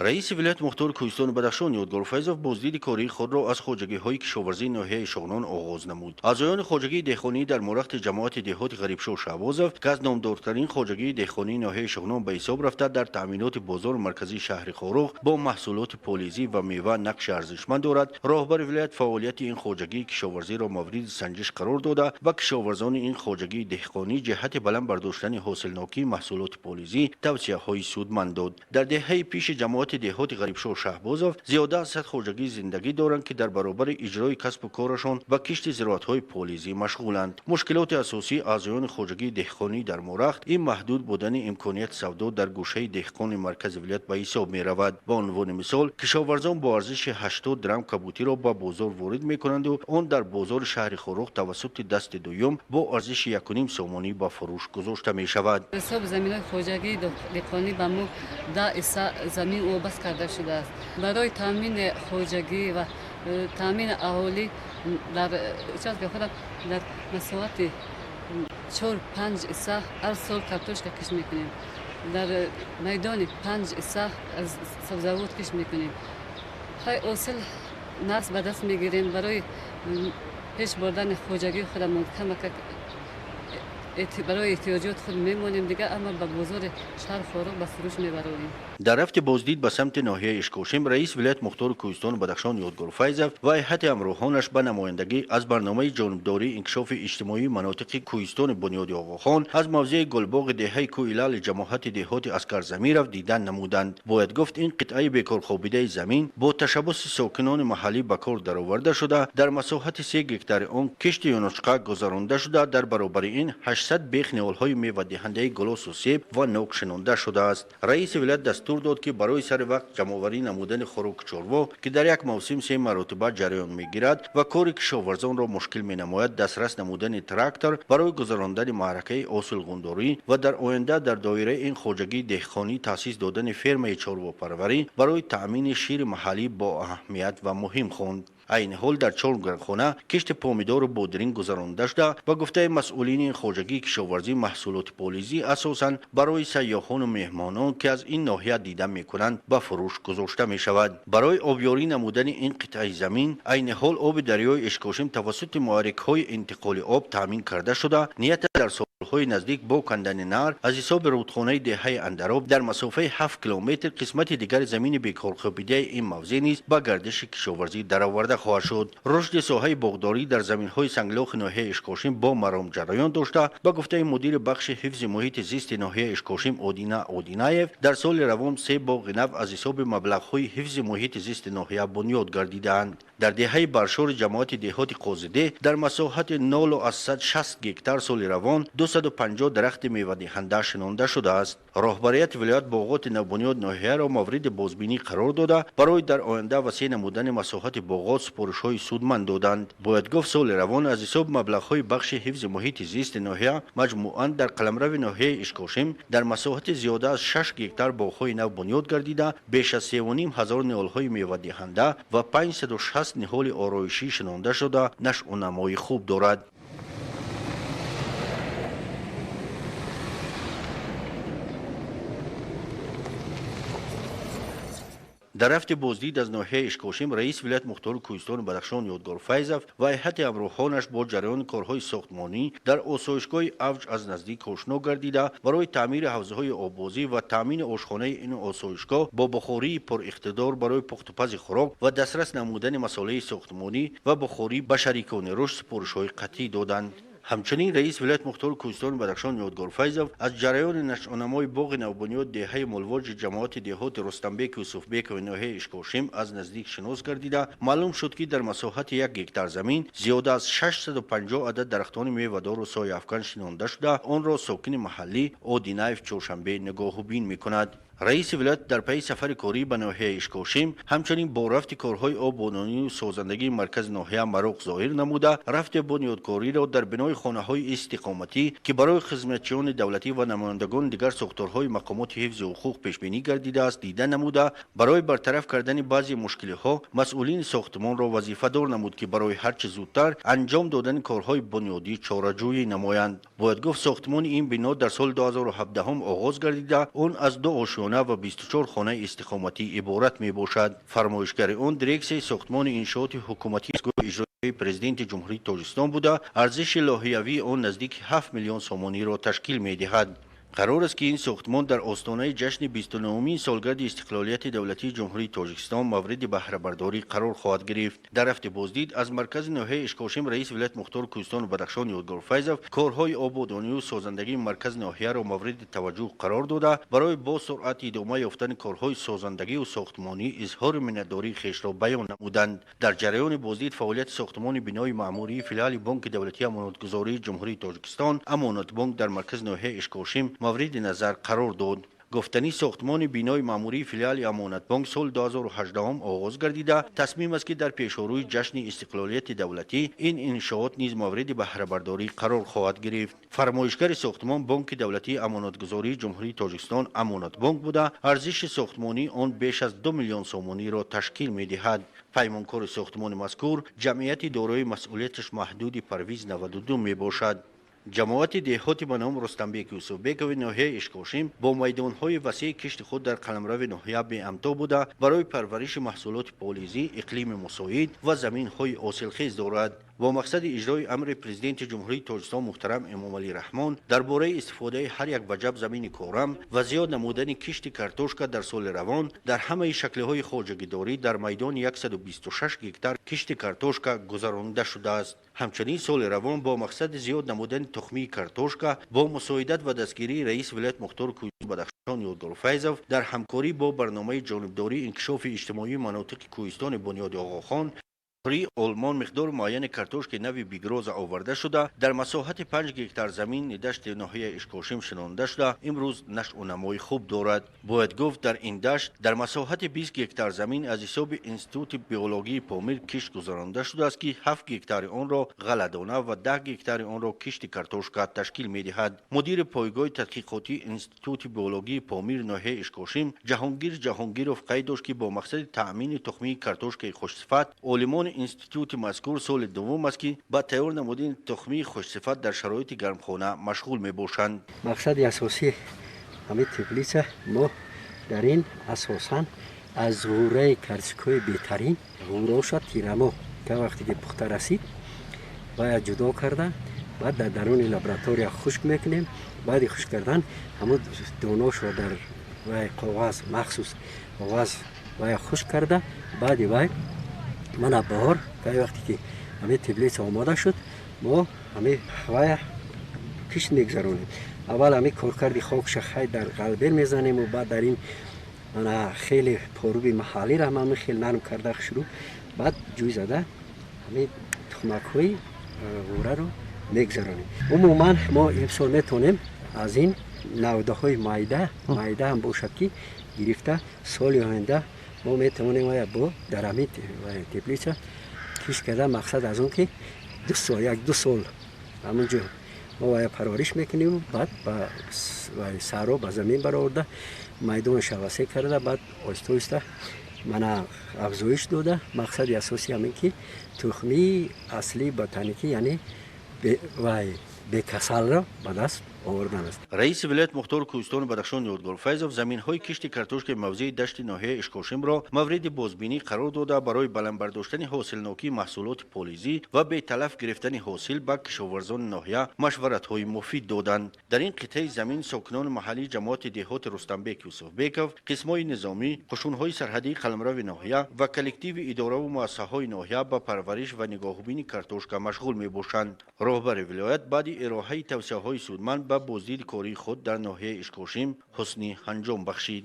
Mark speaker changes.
Speaker 1: Раиси вилояти мухтори Кӯҳистони Бадахшон Ёдгор Файзов боздиди кории худро аз хоҷагиҳои кишоварзии ноҳияи Шоғнон оғоз намуд. Аъзоёни хоҷагии деҳқонӣ дар Мурахти ҷамоати деҳоти Ғарибшоҳ Шаҳбозов, ки аз номдортарин хоҷагии деҳқонии ноҳияи Шоғнон ба ҳисоб рафта, дар таъминоти бозори марказии шаҳри Хоруғ бо маҳсулоти полизӣ ва мева нақши арзишманд дорад, роҳбари вилоят фаъолияти ин хоҷагии кишоварзиро мавриди санҷиш қарор дода ва кишоварзони ин хоҷагии деҳқонӣ ҷиҳати баланд бардоштани ҳосилнокии маҳсулоти полизӣ тавсияҳои судманд дод. Дар деҳаи пиши ҷамоати деҳоти Ғарибшоҳ Шаҳбозов зиёда аз 100 хоҷагӣ зиндагӣ доранд, ки дар баробари иҷрои касбу корашон ба кишти зироатҳои полизӣ машғуланд. Мушкилоти асосии аъзоёни хоҷагии деҳқонӣ дар Мурахт ин маҳдуд будани имконияти савдо дар гӯшаи деҳқони маркази вилоят ба ҳисоб меравад. Ба унвони мисол, кишоварзон бо арзиши 80 драм кабутиро ба бозор ворид мекунанду он дар бозори шаҳри Хоруғ тавассути дасти дуюм бо арзиши 1,5 сомонӣ ба фурӯш гузошта мешавад.
Speaker 2: Ҳисоби заминҳои хоҷагии деҳқонӣ ба мо 10 ҳисса замин вобаст карда шудааст. Барои таъмини хоҷагӣ ва таъмини аҳолӣ дар участка худам дар масоҳати 4-5 ҳисса ҳар сол картошка кишт мекунем. Дар майдони 5 ҳисса сабзавот кишт мекунем. Хай ҳосил нақс ба даст мегирем. Барои пеш бурдани хоҷагии худамон камакак барои эҳтиёҷоти худ мемонем, дигар аммо ба бозори шаҳр Хоруғ ба фурӯш мебарорем.
Speaker 1: Дар рафти боздид ба самти ноҳияи Ишкошим раис вилояти мухтори Кӯҳистони Бадахшон Ёдгор Файзов ва ҳайати ҳамроҳонаш ба намояндагӣ аз барномаи ҷонибдории инкишофи иҷтимоии манотиқи Кӯҳистони Бунёди Оғохон аз мавзеи Гулбоғи деҳаи Кӯҳилали ҷамоҳати деҳоти Аскар Замиров дидан намуданд. Бояд гуфт, ин қитъаи бекорхобидаи замин бо ташаббуси сокинони маҳаллӣ ба кор дароварда шуда, дар масоҳати 3 гектари он кишти юнучқа гузаронда шуда, дар баробари ин 800 бех ниҳолҳои мевадиҳандаи гулосу себ ва нок шинонда шудааст. Раиси вилоят дастур дод, ки барои сари вақт ҷамъоварӣ намудани хӯроки чорво, ки дар як мавсим 3 маротиба ҷараён мегирад ва кори кишоварзонро мушкил менамояд, дастрас намудани трактор барои гузарондани маъракаи осилғундорӣ ва дар оянда дар доираи ин хоҷагии деҳқонӣ таъсис додани фермаи чорвопарварӣ барои таъмини шири маҳаллӣ бо аҳамият ва муҳим хонд. Айни ҳол дар 4 гармхона кишти помидору бодринг гузаронда шуда, ба гуфтаи масъулини хоҷагии кишоварзӣ маҳсулоти полизӣ асосан барои сайёҳону меҳмонон, ки аз ин ноҳия дида мекунанд, ба фурӯш гузошта мешавад. Барои обёрӣ намудани ин қитъаи замин айни ҳол оби дарёи Ишкошим тавассути муҳаррикҳои интиқоли об таъмин карда шуда, ният дар солҳои наздик бо кандани наҳр аз ҳисоби рудхонаи деҳаи Андароб дар масофаи 7 километр қисмати дигари замини бекорхобидаи ин мавзеъ низ ба гардиши кишоварзӣ дароварда хоҳад шуд. Рушди соҳаи боғдорӣ дар заминҳои санглохи ноҳияи Ишкошим бо маром ҷараён дошта, ба гуфтаи мудири бахши ҳифзи муҳити зисти ноҳияи Ишкошим Одина Одинаев, дар соли равон 3 боғи нав аз ҳисоби маблағҳои ҳифзи муҳити зисти ноҳия бунёд гардидаанд. Дар деҳаи Баршори ҷамоати деҳоти Қозидеҳ дар масоҳати 0,60 гектар соли равон 250 дарахти мевадиҳанда шинонда шудааст. Роҳбарияти вилоят боғоти навбунёд ноҳияро мавриди бозбинӣ қарор дода, барои дар оянда васеъ намудани масоҳати боғот супоришҳои судманд доданд. Бояд гуфт, соли равон аз ҳисоби маблағҳои бахши ҳифзи муҳити зисти ноҳия маҷмӯан дар қаламрави ноҳияи Ишкошим дар масоҳати зиёда аз 6 гектар боғҳои нав бунёд гардида, беш аз 3,5 ҳазор ниҳолҳои мевадиҳанда ва 560 ниҳоли ороишӣ шинонда шуда, нашъунамои хуб дорад. Дар рафти боздид аз ноҳияи Ишкошим раиси вилояти мухтори Кӯҳистони Бадахшон Ёдгор Файзов ва ҳайати ҳамроҳонаш бо ҷараёни корҳои сохтмонӣ дар осоишгоҳи Авҷ аз наздик ошно гардида, барои таъмири ҳавзаҳои оббозӣ ва таъмини ошхонаи ин осоишгоҳ бо бухории пуриқтидор барои пухтупази хӯрок ва дастрас намудани масолеҳи сохтмонӣ ва бухорӣ ба шарикони рушд супоришҳои қатъӣ доданд. Ҳамчунин раис вилояти мухтори Кӯҳистони Бадахшон Ёдгор Файзов аз ҷараёни нашъунамои боғи навбунёд деҳаи Мулвоҷи ҷамоати деҳоти Рустамбек Юсуфбекови ноҳияи Ишкошим аз наздик шинос гардида, маълум шуд, ки дар масоҳати 1 гектар замин зиёда аз 650 адад дарахтони мевадору сояафкан шинонда шуда, онро сокини маҳаллӣ Одинаев Чоршанбе нигоҳубин мекунад. Раиси вилоят дар пайи сафари корӣ ба ноҳияи Ишкошим ҳамчунин бо рафти корҳои ободонию созандагии маркази ноҳия мароқ зоҳир намуда, рафти бунёдкориро дар бинои хонаҳои истиқоматӣ, ки барои хизматчиёни давлатӣ ва намояндагони дигар сохторҳои мақомоти ҳифзи ҳуқуқ пешбинӣ гардидааст, дида намуда, барои бартараф кардани баъзе мушкилиҳо масъулини сохтмонро вазифадор намуд, ки барои ҳарчи зудтар анҷом додани корҳои бунёдӣ чораҷӯӣ намоянд. Бояд гуфт, сохтмони ин бино дар соли 2017 оғоз гардида, он аз 2 ошёна ошёна ва 24 хонаи истиқоматӣ иборат мебошад. Фармоишгари он дирексияи сохтмони иншооти ҳукуматии иҷроии Президенти Ҷумҳурии Тоҷикистон буда, арзиши лоҳиявии он наздики 7 миллион сомониро ташкил медиҳад. Қарор аст, ки ин сохтмон дар остонаи ҷашни 29-умин солгарди истиқлолияти давлатии Ҷумҳурии Тоҷикистон мавриди баҳрабардорӣ қарор хоҳад гирифт. Дар рафти боздид аз маркази ноҳияи Ишкошим раиси вилояти мухтори Кӯҳистону Бадахшон Ёдгор Файзов корҳои ободонию созандагии маркази ноҳияро мавриди таваҷҷӯҳ қарор дода, барои бо суръат идома ёфтани корҳои созандагию сохтмонӣ изҳори миннатдории хешро баён намуданд. Дар ҷараёни боздид фаъолияти сохтмони бинои маъмурии филиали Бонки давлатии амонатгузории Ҷумҳурии Тоҷикистон «Амонатбонк» дар маркази ноҳияи Ишкошим мавриди назар қарор дод. Гуфтанӣ, сохтмони бинои маъмурии филиали «Амонатбонк» соли 2018 оғоз гардида, тасмим аст, ки дар пешорӯи ҷашни истиқлолияти давлатӣ ин иншоот низ мавриди баҳрабардорӣ қарор хоҳад гирифт. Фармоишгари сохтмон Бонки давлатии амонатгузории Ҷумҳурии Тоҷикистон «Амонатбонк» буда, арзиши сохтмонии он беш аз 2 миллион сомониро ташкил медиҳад. Паймонкори сохтмони мазкур ҷамъияти дорои масъулияташ маҳдуди «Парвиз 92» мебошад. Ҷамоати деҳоти ба ном Рустамбек Юсуфбекови ноҳияи Ишкошим бо майдонҳои васеи кишти худ дар қаламрави ноҳия беамто буда, барои парвариши маҳсулоти полизӣ иқлими мусоид ва заминҳои ҳосилхез дорад. Бо мақсади иҷрои амри Президенти Ҷумҳурии Тоҷикистон муҳтарам Эмомалӣ Раҳмон дар бораи истифодаи ҳар як ваҷаб замини корам ва зиёд намудани кишти картошка дар соли равон дар ҳамаи шаклиҳои хоҷагидорӣ дар майдони 126 гектар кишти картошка гузаронида шудааст. Ҳамчунин соли равон бо мақсади зиёд намудани тухмии картошка бо мусоидат ва дастгирии раиси вилояти мухтори Кӯҳистони Бадахшон Ёдгор Файзов дар ҳамкорӣ бо барномаи ҷонибдории инкишофи иҷтимоии манотиқи кӯҳистони Бунёди Оғохон Олмон миқдори муайяни картошки нави «Бигроза» оварда шуда, дар масоҳати 5 гектар замини дашти ноҳияи Ишкошим шинонда шуда, имрӯз нашъунамои хуб дорад. Бояд гуфт, дар ин дашт дар масоҳати 20 гектар замин аз ҳисоби Институти биологии Помир кишт гузаронида шудааст, ки 7 гектари онро ғалладона ва 10 гектари онро кишти картошка ташкил медиҳад. Мудири пойгоҳи тадқиқотии Институти биологии Помир ноҳияи Ишкошим Ҷаҳонгир Ҷаҳонгиров қайд дошт, ки бо мақсади таъмини тухмии картошкаи хушсифат олимони институти мазкур соли дуввум аст, ки ба тайёр намудани тухмии хушсифат дар шароити гармхона машғул мебошанд.
Speaker 3: Мақсади асосӣ ҳамин теплица, мо дар ин асосан аз ғӯраи картошкаҳои беҳтарин ғӯроша тирамо ка вақте ки пухта расид, бояд ҷудо карда, баъд дар даруни лаборатория хушк мекунем. Баъди хушк кардан ҳамун доношро дар вай коғаз, махсус коғаз вай хушк карда, баъди вай мана баҳор кай вақте ки ҳамин теплица омода шуд, мо ҳамин вая кишт мегузаронем. Аввал ҳамин коркарди хокша хай дар ғалбер мезанему, баъд дар ин мана хеле поруби маҳаллиро ҳам хеле нарм карда шурӯъ, баъд ҷӯй зада ҳамин тухмакҳои ғӯраро мегузаронем. Умуман мо имсол метавонем аз ин навдаҳои майда майда ҳам бошад, ки гирифта, соли оянда мо метавонем вая бо дар ҳамин теплица кишт карда. Мақсад аз он ки 2 сол, 1-2 сол ҳамун ҷо мо вая парвариш мекунем, баъд ба саҳро, ба замин бароварда, майдонша васеъ карда, баъд оҳиста оҳиста мана афзоиш дода. Мақсади асосӣ ҳамин ки тухмии аслии ботаникӣ, яъне вай бекасалро ба даст овардан аст.
Speaker 1: Раиси вилояти мухтори Кӯҳистони Бадахшон Ёдгор Файзов заминҳои кишти картошкаи мавзеи дашти ноҳияи Ишкошимро мавриди бозбинӣ қарор дода, барои баланд бардоштани ҳосилнокии маҳсулоти полизӣ ва беталаф гирифтани ҳосил ба кишоварзони ноҳия машваратҳои муфид доданд. Дар ин қитъаи замин сокинони маҳаллии ҷамоати деҳоти Рустамбек Юсуфбеков, қисмҳои низомӣ, қушунҳои сарҳадии қаламрави ноҳия ва коллективи идораву муассисаҳои ноҳия ба парвариш ва нигоҳубини картошка машғул мебошанд. Роҳбари вилоят баъди ироҳаи тавсияҳои судманд ба боздиди кории худ дар ноҳияи Ишкошим ҳусни анҷом бахшид.